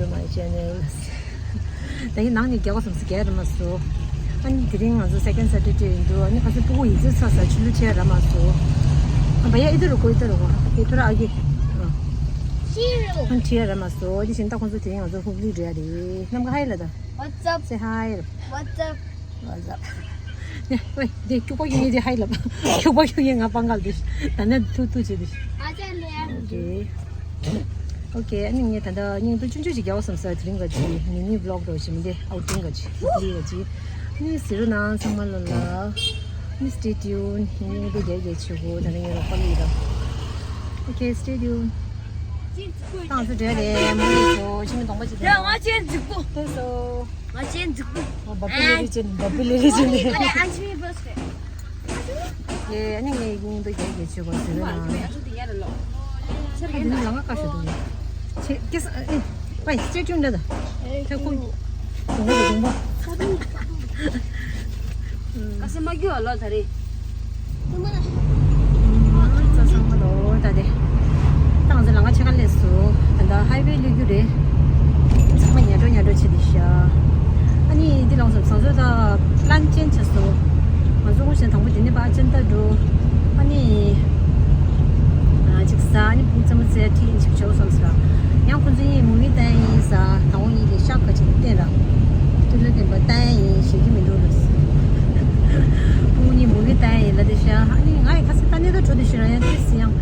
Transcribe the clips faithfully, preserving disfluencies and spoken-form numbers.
My channel. ད་ཡིན་ནང་ནས་རྒྱག་དགོས་བསམ་སོང་། རྒྱག་ར་མ་སོང་། ཨ་ནི་དེ་རིང་ང་ཚོ་second Saturday ཡིན་འདུག་ཨ་ནི་ཁ་སང་སྤུ་གུ་ཡིག་ཚད་ཚར་ས་ཆུ་ལུ་ཆད་ར་མ་སོང་། ཨ་བ་ཡ་ཨི་དུ་རུ་ཀོ་ཨི་དུ་རུ་ཀོ་ཨི་དུ་རུ་ཨ་གི་ཨ་ཆི་རུ་ཨ་ཆི་ར་མ་སོང་། དེ་བཞིན་ད་ཁོང་ཚོ་དེ་རིང་ང་ཚོ་ཧུབ་ལི་འགྲོ་ཡ་རེད། ནམ་མཁའ་ཧའི་ལ་ད། What's up? Say hi. What's up? What's up? ནས་ཝེ་དེ་ཁྱུག་པ་ཁྱུག་ཡིན་དེ་ཧའི་ལབ། ཁྱུག་པ་ཁྱུག་ཡིན་ང་སྤང་ག་ལ་དེ་ད་ནས་ཐུག་ཐུག་བྱེད་དེ། ཨ་ཅག་ལེ། ཨོ་ཀེ། ཨོ་ཀེ། ཨ་ནི་ངས་ད་ལྟ་སྙིང་སྟོབས་ཆུང་ཆུང་ཞིག་རྒྱག་བསམ་ས། དེ་རིང་ག་ཅི་མི་ནི་vlog་འགྲོ་ཞིག་མི་འདི་outing་ག་ཅི་ལི་ག་ཅི། ཨ་ནི་ཟེར་རོ་ནང་ཚང་མ་ལ་ལ། ཨ་ནི་stay tuned། སྙིང་སྟོབས་རྒྱག་རྒྱག་བྱེད་དགོས། ད་ནི་ངའི་རོགས་པ་ལི་ར། ཨོ་ཀེ། stay tuned། ཏང་སུ་འདྲ་རེད་མ་ཡིན་ཚོ་ཕྱི་མི་གདོང་པ་ཅི་ཡ་ང་ཅན་འཛིག་པོ། ལྟོས་སོ། ང་ཅན་འཛིག་པོ། ཨོ་བ་པི་ལི་རི་ཅན་བ་པི་ལི་རི་ཅན་ནི། ཨ་ནི་ངས་ཡིན་དུ་རྒྱལ་རྒྱལ་ཆེ་གོ་ཟེར་བ་ན། ཨ་ནི་ལ་ང་ཀ་ཤོད་དུ་ཆེ་ཀེ་ས་ཨེ་པའི་སྤྱི་ཆུང་འདྲ་ད། ཐེ་ཁུ། གདོང་པ་གདོང་པ། ཀ་ས་མ་རྒྱུ་ཨ་ལོ་ད་རེ། ཚང་མ་ལོ་ད་དེ། ཏང་ཟེར་ལ་ང་ཆེ་ཁ་ལས་སུ། ད་ལྟ་ཧའི་ཝེ་ལུས་རྒྱུ་རེད། ཚང་མ་ཉལ་འགྲོ་ཉལ་འགྲོ་བྱེད་དེ་ཤ། ཨ་ནི་འདི་ལོང་སོང་བཟང་ཚོད་ད་plan change་བྱས་སོང་། ང་ཚོ་ངོ་ཤེས་དང་པོ་དེ་ནས་པ་ཨ་ཅན་ད་འགྲོ། ཨ་ནི། ཅིག་ཟ་ཨ་ནི་བུ་ཚང་མ་ཚེ་ཁྲིད་ཡིན་ཅིག་བྱོ་བསམ་ཟེར། ཡང་ཁོང་ཚོ་ཡིན་མུ་བི་ལྟ་ཡིན་ཟ་དང་པོ་ཡིན་ལས་ཤག་ཁ་ཅིག་བསྟན་ར། དུ་ལ་བསྟན་པ་ལྟ་ཡིན་ཞེས་ཀྱི་མི་འདུག་ལ། ཕུ་ནི་མུ་བི་ལྟ་ཡིན་ལ་དེ་ཤ་ཨ་ནི་ང་ཡི་ཁ་སི་ལྟ་ནི་ད་འགྲོ་དུ་ཤི་ར་ཡང་ཏི་སི་ཡང་།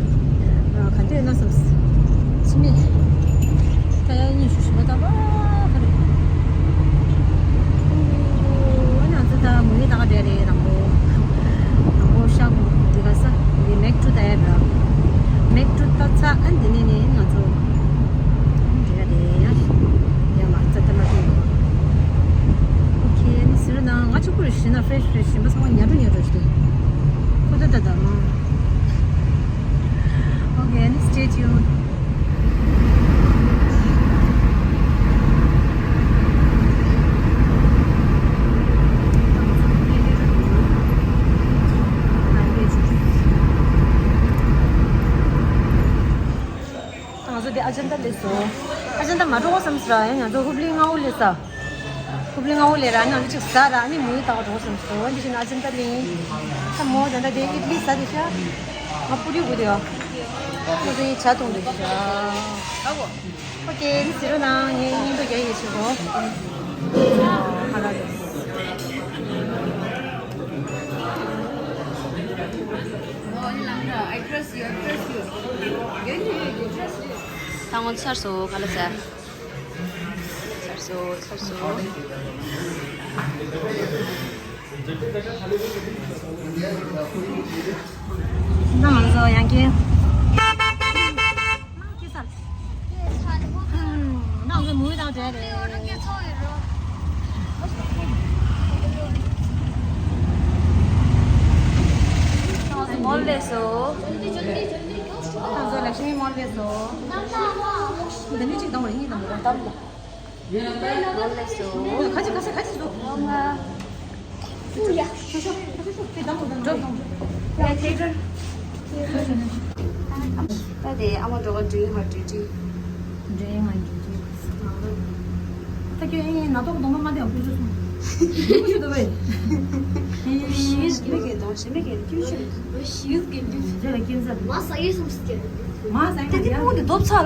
ག་འདྲ་ཡོད་ན་བསམ། ཕྱི་མིག་ད་ཡང་གཉིད་ཤུགས་ཤུགས་མ་བཏང་བ་ཧ་རེ། ཨ་ནི་ང་ཚོ་ད་མུ་ཡི་ད་ག་འདྲ་རེད་དང་པོ། དང་པོ་ཤག་འདི་ག་ས་འདི་མེག་ཀྲུ་ད་ཡ་ར། མེག་ཀྲུ་ད་ཚ་ཨ་འདི་ནས་ནས་ང་ཚོ་འདྲ་རེད་ཡ། ཡ་མ་རྩ་ལྟ་མ་ཐུབ་ཡོད། ཨོ་ཁེ་ནི་ཟེར་ན་ང་ཆུ་ཁུར་ཞིག་ན་ཧྥེ་ཤི་ཧྥེ་ཤི་ཞིམ་པ་ཚང་མ་ཉལ་འགྲོ་ཉལ་འགྲོ་ཞིག་འདུག་ཁོ་ད་ད་ད་མ། ཨོ་ཁེ་ནི་stay tuned། ང་ཚོ་དེ་ཨ་ཅན་ད་ལས་སོ། ཨ་ཅན་ད་མ་འགྲོ་བསམ་སི་ར་ཡང་ང་ཚོ་ཧུབ་ལི་ང་འུ་ལས་ས། ཧུབ་ལི་ང་འུ་ལས་ར་ནང་ཅིག་ཟ་ར་ནི་མུ་ཡི་ད་ག་འགྲོ་བསམ་སི་འོ་འདི་བཞིན་ཨ་ཅན་ད་ལིང་། ད་མོ་ད་ད་དེ་ཨིད་ལི་ཟ་དེ་ཤ། ང་པུ་རི་གུ་དེ་ཡ། ང་ཚོ་ཡི་ཇ་འཐུང་དེ་ཤ། ཨོ་ཀེ་ཟི་རོ་ནང་ངའི་སྙིང་དོ་རྒྱ་ཡི་ཆུ་གོ། ཧ་ར་རེ། ད་ངོ་ཚར་སོང་ག་ལ་ཟ། ཚར་སོང་ཚར་སོང་། ད་ང་ཚོ་ཡང་ཀྱེ། ད་ང་ཚོ་མུ་བི་དང་འབྲེལ་རེད། ད་ང་ཚོ་མོལ་ལས་སོ། ད་ང་ཚོ་ལག་ཤི་མི་མོལ་ལས་སོ། འདི་ནས་གཅིག་བཏང་བ་རེད། གཉིས་བཏང་བ་རེད། བཏང་བ། ཁ་ཅིག་ཁ་ཤས་ཁ་ཅིག་འདུག་ཨུ་ཡ། ཤོ་ཤོ་ཤོ་ཤོ་ཤོ་ཁྱེད་བཏང་དང་བཏང་དང་། ཡ་ཁྱེད་ཀྱིས། ད་དེ་ཨ་མ་འགྲོ་ག་འགྲིག་ཧ་འགྲིག་འགྲིག་འགྲིག་ང་འགྲིག་འགྲིག་ད་ཁྱོད་ཨེ་ན་ཏོག་གདོང་མ་མ་དེ་ཡང་ཕུལ་ཚུལ་སོང་། འགྲིག་པོ་ཞིག་འདུག་བས། ཞིག་མི་གེ་དང་ཞི་མི་གེ་ཀྱུ་ཤི། ཞིག་གེ་འགྲིག་རེ་ལ་ཀན་སར། མ་ས་ཡེ་སུམ་སི་ཀེ། མ་ས་ཡེ་ད་དེ་ཕུང་དེ་རྡོབ་ཚ་ལ།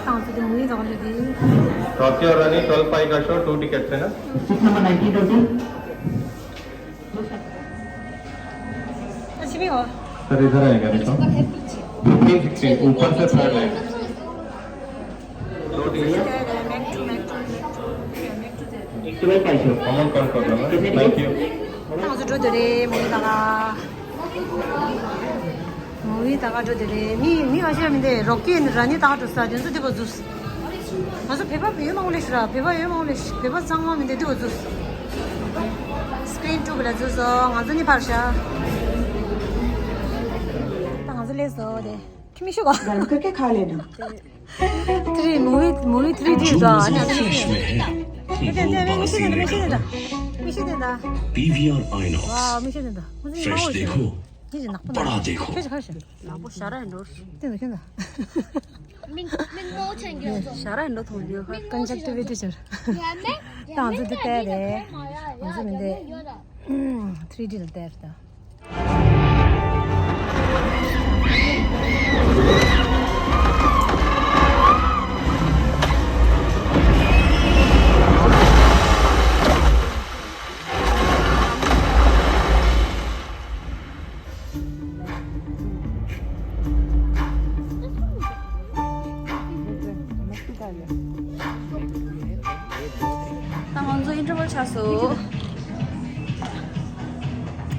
ཏང་ཙི་དེ་མུ་ཡི་ཏང་ལེ་དེ། Tokyo Running twelve five का show, two tickets है ना? Seat number nineteen dot in. अच्छी भी हो। सर, इधर आएगा, देखो। Fifteen sixteen, ऊपर से थर्ड लाइन। दो टिकट। अमाउंट कॉल कर लो, मैम। Thank you. ཏང་ཙི་འགྲོ་དེ་རེད་མུ་ཡི་ཏང་ང་། མུ་བི་ད་ག་འགྲོ་དེ་རེད། མི་མི་ཨ་ཤ་མི་འདེ་རོག་ཀེ་ནི་ར་ནི་ད་ག་འགྲོ་ས་དེ་ཚོ་དེ་བ་འཛུལ། ང་ཚོ་བོད་པ་ཡོད་མང་ལེ་ཤི་ར། བོད་པ་ཡོད་མང་ལེ་ཤི། བོད་པ་གཙང་མ་མི་འདེ་དེ་བ་འཛུལ། སི་ཀྲིན་ཊུ་བ་ལ་འཛུལ་སོ། ང་ཚོ་ནི་ཕར་ཤ། ད་ང་ཚོ་ལེ་སོ་དེ་ཁྱི་མི་ཤི་གོ། गरम करके खा लेना। ཐི་རི་མུ་བི་མུ་བི་ཐི་རི་ཌི་ཡོད་ད། ཨ་ནི་ཨ་ནི་མི་ཤི་ནི་མི་ཤི་ནི་ད། མི་ཤི་ནི་ད། पीवीआर आईनॉक्स। ཝའོ་མི་ཤི་ནི་ད། ཁོ་ཚོ་ཡིན་མང་བོ་ཤི། फ्रेश देखो, ཡིན་ཅི་ནག་པོ་ནག་པོ། बड़ा देखो। ཁྱོད་ཤི་ཁ་ཤི། ནག་པོ་ཤ་ར་ཡིན་འགྲོ། དེ་ནི་ཁྱོད་ད། མིང་མིང་མོ་ཆེན་གྱི་ཞ་ར་འགྲོ་ཐོང་རྒྱུ་ཁ་ཀན་ཇག་ཊི་བི་ཊི་ཆེར། ད་ང་ཚོ་འདི་བལྟས་རེད། ང་ཚོ་མི་འདི་ཐི་རི་ཌི་ལ་བལྟས་རེད་ད། ད་ང་ཚོ་ཨིན་ཊར་ཝལ་ཆགས་སོང་།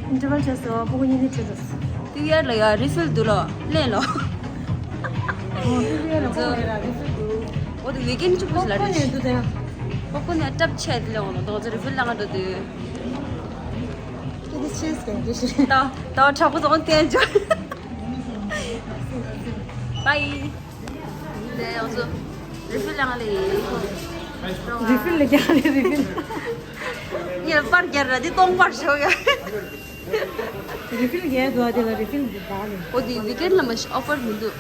ཨིན་ཊར་ཝལ་ཆགས་སོང་། སྤུ་གུ་གཉིས་ནི་ཁྲིད་འགྲོ་སོང་། པི་ཝི་ཨར་ལ་ཡ་རི་ཕིལ་འདུག་ལོ། ལེན་ལོ། ཨོ་པི་ཝི་ཨར་ལ་ཁོ་ལ་ཡ་རི་ཕིལ་འདུག་འོ་དེ་ཝི་ཀེན་ཌི་ཅུ་པོ་ལ་པོབ་ཀོན་ནས་འདུག་དེ། པོབ་ཀོན་ནས་སྐྲབ་ཆད་ལེན་འོང་ལོ། ད་ང་ཚོ་རི་ཕིལ་ལ་ང་འགྲོ་དུས། ཀི་དི་ཆེས་ཀྱང་དེ་ཤི། ད་ད་དྲག་པོ་ཙོང་བསྟན་ཅོ། བཱའི། ལས་ཡོང་སོ། རི་ཕིལ་ལང་ལེ། རི་ཕིལ་ལ་རྒྱག་ལེ་རི་ཕིལ། ངས་པར་རྒྱག་ར་འདི་སྟོང་པར་ཞོག་ཡ། རི་ཕིལ་རྒྱག་འདུག་ཨ། དེ་ལ་རི་ཕིལ་འདི་བདག་ནས། ཨོ་དེ་ཝི་ཀེན་ལ་མ་ཤི་ཨོ་ཕར་མི་འདུག་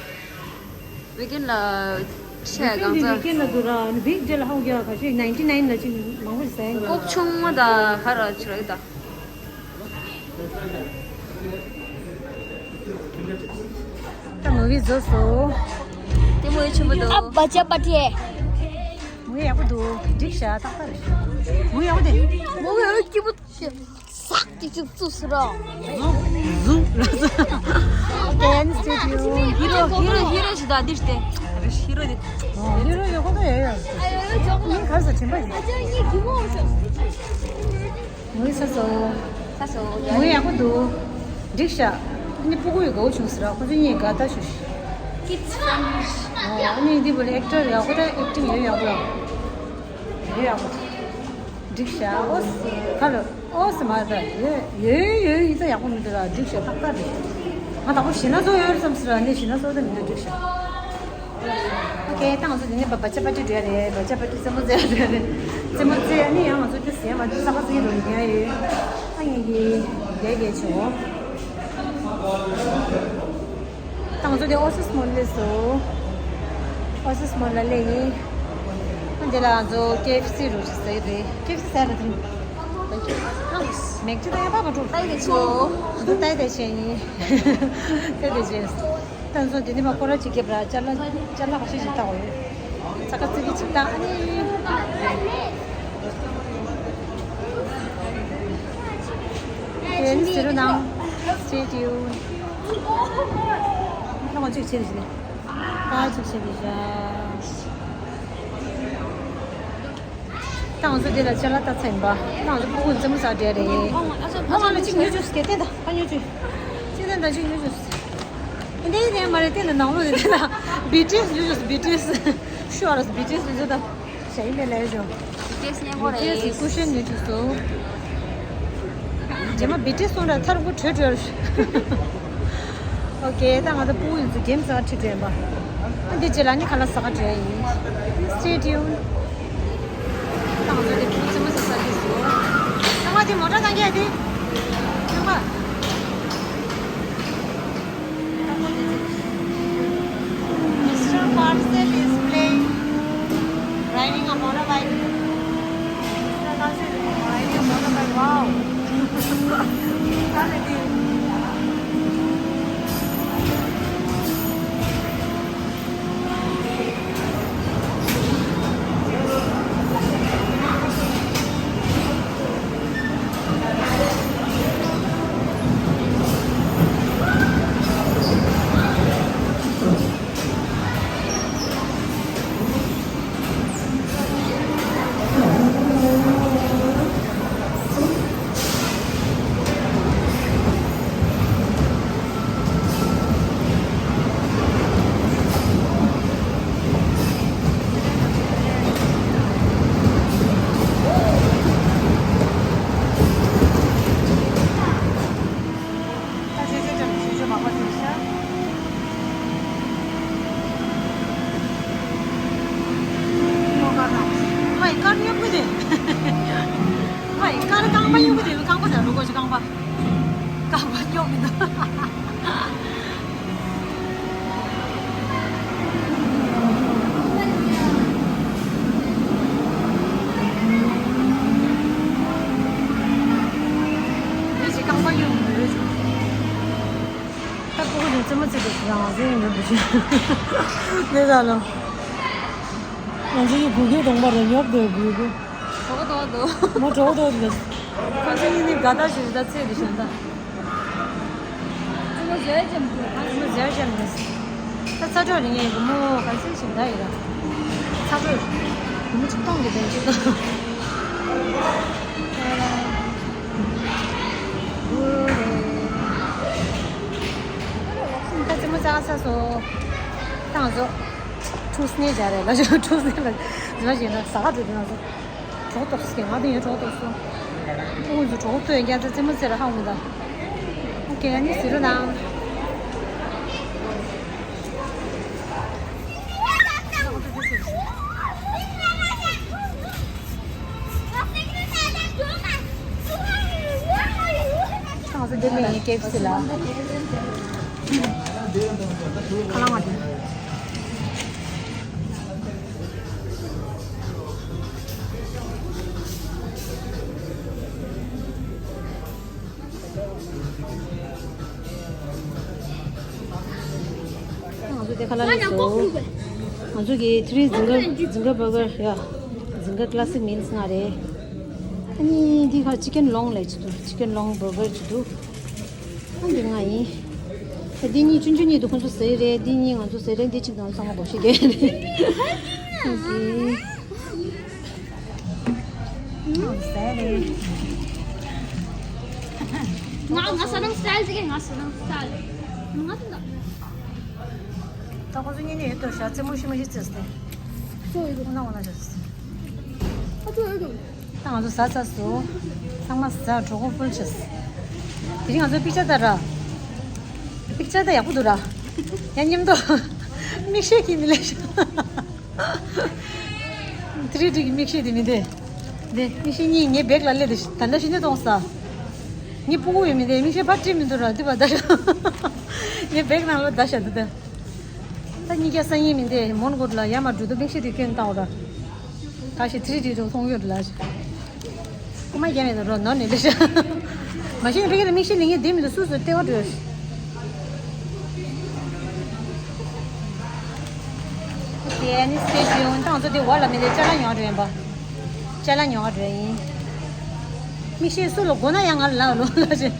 ཝི་ཀེན་ལ་ཤ་རི་ཕིལ་གང་འདི་ཚ། ཝི་ཀེན་ལ་འདུག་ར། ཝིག་ཌེ་ལ་ཧོ་རྒྱག་ག་ཤི་ནའིན་ཊི་ནའིན་ལ་ཅིག་མང་པོ་ཟ་ཡིན། ལྐོག་ཆུང་མ་ད་ཧ་ར་ཆུ་ར་ད། ད་མུ་བི་བཟོ་སོ། དེ་མོ་ཡི་ཆུ་བུ་དོ། ཨ་བ་ཅ་པ་ཏི། མུ་ཡག་པོ་འདུག་འགྲིག་ཤག་ཏག་ཏག་རེད། མུ་ཡག་པོ་དེ། མུ་ཡག་སྐྱིད་པོ་ཤི། ཟག་ཏི་ཅིག་བཙུགས་སུ་རོ། ཟུག་ཟུག་ལ་ཟ། ཨོ་ཀེ། ཨེན་སི་ཊེ་ཊི་ཡུན། ཧི་རོ་ཧི་རོ་ཧི་རོ་ཞིག་ད་འདིར་ཏེ། ཧི་རོ་དེ། ཧི་རོ་ཡོད་ཁོ་ཐག་ཡོད་ཡོད། ཨ་ཡོད་ཡོད་ཅོག་ལ། ངས་གར་ས་དྲན་པ་ཡིན། ཨ་ཅག་གཉིས་གི་མོ་ཤོག་ངའི་ས་སོ། ས་སོ། ངའི་ཡག་པོ་འདུག་འགྲིག་ཤག་ཨ་ནི་སྤུ་གུ་ཡི་དགའ་བོ་བྱུང་ཟེར་ར། ཁོ་ཚོ་གཉིས་དགའ་ད་ཞུ་ཤི། Kids friendly། ཨ་ནི་འདི་བོ་ལ་ཨེག་ཊར་ཡག་པོ་ད། ཨེག་ཊིང་ཡོད་ཡག་པོ་ལ། ཡོད་ཡག་པོ། འགྲིག་ཤག་ཨོ་སི་ཁ་ལ་ཨོ་སི་མ་ད་ཡོད་ཡོད་ཡོད་ཡིན་ད་ཡག་པོ་མི་འདུག་ལ། འགྲིག་ཤག་ཏག་ཏག་རེད། ང་དང་པོ་ཞི་ན་བཟོ་ཡོད་རེད་བསམ་ཟེར་ར། ཨ་ནི་ཞི་ན་བཟོ་ད་མི་འདུག་འགྲིག་ཤག་ཨོ་ཀེ། ད་ང་ཚོ་འདི་ནས་བ་བ་ཅ་པ་ཏི་འགྲོ་ཡ་རེད། བ་ཅ་པ་ཏི་རྩེད་མོ་རྩེ་ཡ་འགྲོ་ཡ་རེད། རྩེད་མོ་རྩེ་ཡ་ནི་ཡང་ང་ཚོ་དེ་ཟས་མ་དེ་ས་ཁ་རྩེ་རུ་ཉལ་ཡོད། ཨ་ངེད་ཀྱི་རྒྱ་རྒྱ་ཆེ་བོ། ད་ང་ཚོ་དེ་ཨོ་སིས་མོལ་སླེབས་སོང་། ཨོ་སིས་མོལ་ལ་སླེབས་ཡིན། ཨ་འདི་ལ་ང་ཚོ་ཀེ་ཨེཕ་སི་རུ་ཟས་རེད། ཀེ་ཨེཕ་སི་ཟས་རེད་དེ། མེག་ཅི་ད་ཡང་པ་པ་འགྲོ། ད་ཡི་གེ་ཆེ་བོ། ད་ད་ད་ཆེ་ཡིན། ད་ད་ཆེ། ད་ཚོ་འདི་ནི་མ་ཁོ་ར་ཅིག་ཁེབས་ར། ཅ་ལག་ཅ་ལག་ཁ་ཤས་ཤིག་བཏགས་ཡོད། ཚ་ཁ་ཙི་གི་ཅིག་བཏགས། ཨ་ནི་དེ་ནི་ཟེར་རོ་ནང་། Stay tuned། ང་ཅིག་བྱེད་རེ་ཞིག་ད་ཅིག་བྱེད་རེ་ཞིག་ད་ང་ཚོ་འདི་ལ་ཅ་ལག་ལྟ་ཚར་ཡིན་པ། ད་ང་ཚོ་ཕྲུ་གུ་འཛོམས་ས་འདྲ་རེད། ཨ་ང་ལ་གཅིག་ཉོ་བཅུག་ཟེར། དེ་ད་ཕ་ཉོ་བཅུག་ཅི་ད་ད་གཅིག་ཉོ་བཅུག་ཟེར། འདི་ནས་མ་རེད། དེ་ལ་ནང་ལོགས་རེད། དེ་ལ་བི་ཊི་ཨེསི་ཉོ་བཅུག་བི་ཊི་ཨེསི། ཤོ་ར་བི་ཊི་ཨེསི་ཉོ་བཅུག་ད་ཞ་ཡིན་པའི་ལས་བྱུང་། བི་ཊི་ཨེསི་སྙན་པོ་རེད། བི་ཊི་ཨེསི་གི་སྐུ་ཞབས་ཉོ་བཅུག་སོང་། རྗེས་མ་བི་ཊི་ཨེསི་སོང་ར་ཐར་གུ་བྲོས་བྲོས། ཨོ་ཀེ། ད་ང་ཚོ་ཕྲུ་གུ་ཡིན་ཚུལ་གེམ་ཟ་ཁྲིད་དྲན་པ། ཨ་འདི་རྗེས་ལ་ནི་ཁ་ལག་ཟ་ག་འགྲོ་ཡ་ཡིན། Stay tuned། ད་ང་ཚོ་དེ་ཕྲུ་གུ་རྩེད་མོ་ཟ་ས་ལ་སོང་། ཚང་མ་དེ་མོ་ཊ་བཏང་གི་ཡ་དེ། ཚང་མ། Mister Parcel is playing, riding a motorbike. Mister Parcel is riding a motorbike. Wow. ཚེ་དེ་རང་བཞིན་ཡོད་པ་ཞིག་ནས་ད་ལོ། ང་ཚོ་ཡི་གུ་གེ་གདོང་པ་རེ་ཉོབ་འདོད་གུ་གུ། གྲོགས་དོ་དོ། མོ་གྲོགས་དོ་དོ། ཁོ་ཚོ་ཡིན་ནི་དགའ་ད་ཞིག་ད་ཚེ་དེ་བཞིན་ད། ཚེ་མོ་ཟེར་ཅམ་དུ་ཁ་ཚེ་མོ་ཟེར་ཅམ་ནས། ད་ཚ་གྲོགས་རིང་ངའི་བུ་མོ་ག་ཚོད་ཞིག་ད་ཡིན་ད། ཚ་གྲོགས། བུ་མོ་ཆིག་སྟོང་གི་དོན་ཆིག་སྟོང་། ད་ཙི་མོ་ཙག་ས་སོ། ཏང་ཟོ། ཁྲུས་ནས་སྦྱར་རེད་ལ་ཞོ་ཁྲུས་ནས་ལ་ཟོ་ཞེ་ན་ཟ་ག་འགྲོ་དུས་ན་ཟོ། གྲོགས་ཏོག་སི་ང་དུ་ཡོད་གྲོགས་ཏོག་སོ། ཨུ་ཟོ་གྲོགས་ཏོ་ཡོད་ཀྱང་ད་ཙི་མོ་ཙེ་ར་ཧ་འུ་ད། ཨུ་ཀེ་ནི་ཟི་རུ་ན། ང་ཚོ་འདི་ནས་ཀེ་ཨེཕ་སི་ལ། ཁ་ལག་མ་དེ། ང་ཚོ་དེ་ཁ་ལག་ལས་སོ། ང་ཚོ་གི་ཐི་རི་ཛིང་ག་ཛིང་ག་བར་གར་ཡ། ཛིང་ག་ཀ་ལ་སིག་མིལ་སི་ལྔ་རེད། ཨ་ནི་འདི་ཁ་ཅི་ཀན་ལོང་ལས་ཅི་འདུག་ཅི་ཀན་ལོང་བར་གར་ཅི་འདུག་ཨ་འདི་ལྔ་ཡིན། ད་འདི་གཉིས་ཆུང་ཆུང་གཉིས་འདུག་ཁོང་ཚོ་ཟས་རེད། འདི་གཉིས་ང་ཚོ་ཟས་རེད། འདི་གཅིག་དང་ཚང་མ་སྒོ་ཕྱེ་རྒྱག་རེད། ཨོ་ཀེ། ཟས་རེད། ང་ང་ས་རང་སི་ཊལ་ཟིག་ང་ས་རང་སི་ཊལ། ང་ད་ད། ད་ཁོང་ཚོ་གཉིས་ནས་ཡོད་དོ་ཤ་རྩེད་མོ་ཤི་མ་ཤི་རྩེས་ཏེ། ཁོ་ན་འོ་ན་ཤ་རྩེས། ད་ང་ཚོ་ཟ་ཚར་སོང་། ཚང་མ་ཟ་གྲོད་ཁོག་ཕུལ་ཆེས། དེ་རིང་ང་ཚོ་པིག་ཅར་ལྟ་ར། པིག་ཅར་ལྟ་ཡག་པོ་འདུག་ར། ཡང་མཉམ་དུ། མིག་ཤེལ་གྱིས་ནི་ལས་ཤ། དེ་རིང་དེ་གི་མིག་ཤེལ་དེ་མི་འདུག་དེ་མིག་ཤེལ་གཉིས་ངའི་བེག་ལ་སླེབས་ཏེ་ད་ལྟ་ཤི་ནས་གཏོང་ས། ངའི་སྤུ་གུ་ཡོད་མི་འདུག་མིག་ཤེལ་ཕར་བྲིས་མི་འདུག་ར་འདི་བ་ད་ཤ། ངའི་བེག་ནང་ལ་ད་ཤ་འདུག་ད། ད་གཉིས་ཀ་སང་ཉིན་མི་འདུག་མོན་གྷོ་ལ་ཡར་མར་འགྲོ་དུས་མིག་ཤེལ་དེ་སྐྱོན་བཏང་བ་ར། ད་ཤི་དེ་རིང་དེ་རུ་མཐོང་ཡོད་ལ་ཤ། ཁོ་མ་རྒྱ་མེད་དུ་རོ་ནོར་ནས་འདི་ཤ། མ་གཞི་ནས་ཕ་གི་ལ་མིག་ཤེལ་ལེན་མཁན་བསྡད་མི་འདུག་སུ་སུ་ལྟེ་བ་འགྲོ། དེ་ནི་སི་ཊེ་ཊིའུན། ད་ང་ཚོ་དེ་བར་ལ་མི་ལས་ཅ་ལག་ཉོ་འགྲོ་ཡིན་པ། ཅ་ལག་ཉོ་འགྲོ་ཡིན། མིག་ཤེལ་སུ་ལ་དགོས་ན་ཡང་ང་ལ་ལབ་ལོ་ལ་ཞེ།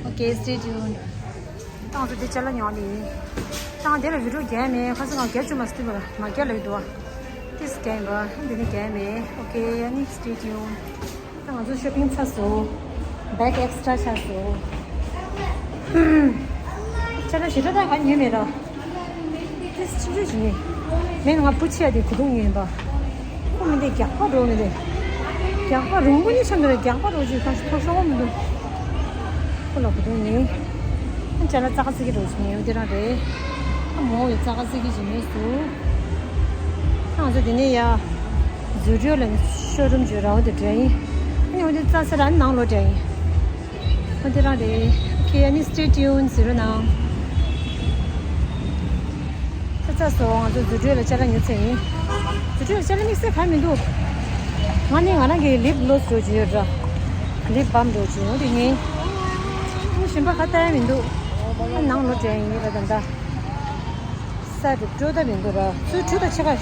ཨོ་ཀེ་སི་ཊེ་ཊིའུན། ད་ང་ཚོ་དེ་ཅ་ལག་ཉོ་ནི་ཡིན། ད་ང་དེ་ལ་བི་ཌིའོ་རྒྱག་མེད་ཁ་སང་ང་རྒྱག་བཅུག་མ་སི་ཊི་བ་ལ་མ་རྒྱག་ལ་ཡོད་དོ། ཏིས་རྒྱག་ཡིན་པ་འདི་ནི་རྒྱག་མེད། ཨོ་ཀེ་ཨ་ནི་སི་ཊེ་ཊིའུན། ད་ང་ཚོ་ཤོ་པིང་ཚར་སོང་། བེག་ཨེག་སི་ཊྲ་ཆགས་སོང་། ཅ་ལག་ཞེ་དྲག་ད་ག་ཉོས་མེད་ར། ཏིས་ཕྱིན་ཆད་ཞིག་ཉོས། མེད་ན་ང་བུ་ཆེ་ཡ་དེ་གོས་ཐུང་ཉོས་ཡིན་པ། ཁོ་མི་འདི་རྒྱག་པ་རོ་མི་འདི། རྒྱག་པ་རོ་མགོ་ནི་ཆ་འདི་ར་རྒྱག་པ་རོ་ཅིག་ཁ་ཐོ་ཤོག་མི་འདུག་ཁོ་ལ་གོས་ཐུང་ཉོས། ཅ་ལག་ཙག་ཙིག་གི་རོ་ཞིག་ཉོས་དེ་རང་རེད། ཨ་མོ་ཡི་ཙག་ཙིག་གི་ཞིག་ཉོས་སོང་། ང་ཚོ་དེ་ནས་ཡ། ཛུ་ཌི་ཡོ་ལ་ནི་ཤོ་རུམ་བརྗོད་ར་འོ་དེ་འདྲ་ཡིན། ཨ་ནི་འོ་དེ་རྩ་ས་ར་ནང་ལོགས་འདྲ་ཡིན། འོ་དེ་རང་རེད། ཨོ་ཁེ་ཨ་ནི་སི་ཊེ་ཊིའུན་ཟེར་རོ་ནང་། ཚ་ཚ་སོ་ང་ཚོ་ཛུ་ཌི་ཡོ་ལ་ཅ་ལག་ཉོ་ཚར་ཡིན། ཛུ་ཌི་ཡོ་ལ་ཅ་ལག་དམིགས་བསལ་གང་མི་འདུག་ང་ནི་ང་རང་གི་ལིབ་གློ་སི་འགྲོ་རྒྱུ་ཡོད་ར། ལིབ་བམ་འགྲོ་རྒྱུ་འོ་དེ་ཡིན། ཨ་ནི་གཞན་པ་ག་ལྟ་ཡ་མི་འདུག་ཨ་ནང་ལོགས་འདྲ་ཡིན་ར་ད་ལྟ། ས་རུབ་འགྲོ་ད་མི་འདུག་ར། ཚུར་འགྲོ་ད་ཆེ་ཁ།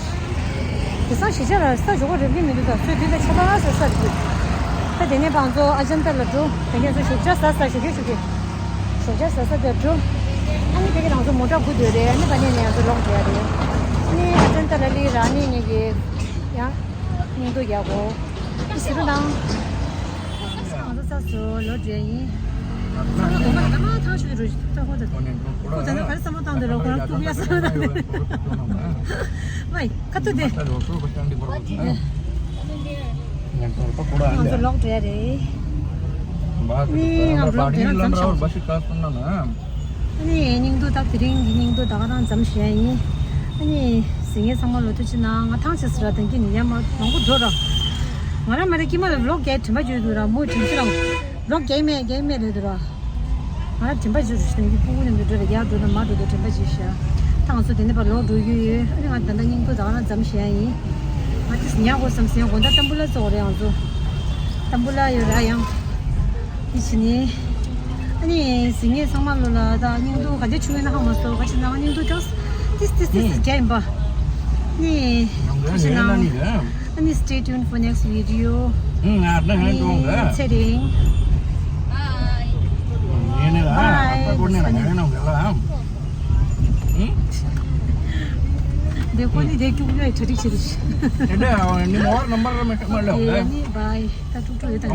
དེང་སང་གཞིས་ཆགས་ལ་ས་ཞོགས་པ་རིབ་ཀྱི་མི་འདུག་ད་ཚུར་དུས་ད་ཆེ་ཁ་ས་ས་རུབ་འདུག་ད་དེ་ནས་བང་ཚོ་ཨ་ཅན་ཏ་ལ་འགྲོ། དེ་ནས་ཚོ་ཞོགས་ཇ་ཟ་ས་ཞོགས་ཀས་ཞོགས་ཀས། ཞོགས་ཇ་ཟ་ས་དེར་འགྲོ། ཨ་ནི་ཕ་གི་རང་ཚོ་མོ་ཊ་སྒུག་སྡོད་རེད། ཨ་ནི་ཕ་ནས་ནས་ང་ཚོ་ལོག་འགྲོ་ཡ་རེད། ཨ་ནི་ཨ་ཅན་ཏ་ལ་ལི་ར་ནི་ངེད་ཀྱི་ཡང་། སྙིང་སྟོབས་རྒྱག་གོ་ཨི་ཟེར་རོ་དང་། ང་ཚོ་ས་སུ་ལོ་བགྲེས་ཡིན། ཚང་མ་གོང་མ་ལ་ད་མ་ཐང་ཆུ་རུ་ཞིག་ཐུབ་ཐང་ཁོ་ད། ཁོ་ད་ནི་ག་རེ་བསམ་བློ་བཏང་འདུག་རོ་ཁོ་རང་ཐུབ་ཡ་བསམ་བློ་བཏང་འདུག་ཝའི་ཁ་ཐུག་དེ། ང་ཚོ་ལོག་བགྲེས་རེད། ནི་ང་ལོག་བགྲེས་ན་མཚམས་ཞིག་ཨ་ནི་སྙིང་སྟོབས་ད་དེ་རིང་གི་སྙིང་སྟོབས་ད་ག་རང་འཛོམས་ཞུ་ཡ་ཡིན། ཨ་ནི་གཟིགས་མཁན་ཚང་མ་ལོ་ཐུགས་ཆེ་གནང་། ང་ཐང་ཆད་ཟེར་ར་དོན་གྱི་ནི་ཡ་མ་མང་པོ་འགྲོ་ར། ང་རང་མ་རེད་ཀྱི་མ་ལ་ལོག་རྒྱག་དྲན་པ་བརྗོད་འདུག་ར་མོ་དྲན་གྱི་རང་། ལོག་རྒྱག་མེད་རྒྱག་མེད་རེད་འདུག་ར། ང་རང་དྲན་པ་བརྗོད་རུ་ཞུ་དོན་གྱི་སྤུ་གུ་ནི་འདུག་འགྲོ་ར་རྒྱག་འགྲོ་ན་མ་འགྲོ་འདུག་དྲན་པ་བརྗོད་ཤག་ད་ང་ཚོ་དེ་ནས་ཕར་ལོག་འགྲོ་རྒྱུ་ཡོད། ཨ་ནི་ང་ད་ལྟ་སྙིང་སྟོབས་ད་ག་རང་འཛོམས་ཞུ་ཡ་ཡིན། ང་དེ་ཉལ་དགོས་བསམ་སེ་དགོང་དག་ཏམ་བུ་ལ་ཙོག་རེད་ང་ཚོ། ཏམ་བུ་ལ་ཡོད་ར་ཡང་། དེ་བྱས་ནས། ཨ་ ནི་གཟིགས་མཁན་ཚང་མ་ལོ་ལ་ད་སྙིང་སྡུག་ག་འདྲ་བྱུང་ཡོད་ན་ཧ་མ་སོང་། ག་ཅི་ན་སྙིང་སྡུག་ཀྱང་ཏིས་ཏིས་ཏིས་ཏིས་རྒྱ་ཡིན་པ། ནི་ཐུགས་རྗེ་གནང་། ཨ་ནི་stay tuned for next video. ཚེ་རིང་། Bye. འདི་ཁོ་ནི་དེ་སྐྱུག་ཡོད་གྲ་སྒྲིག་བྱེད་དུ་ཆེ། ནི་bye. ད་ཀྲུག་ཀྲུག་ཡོད་ད།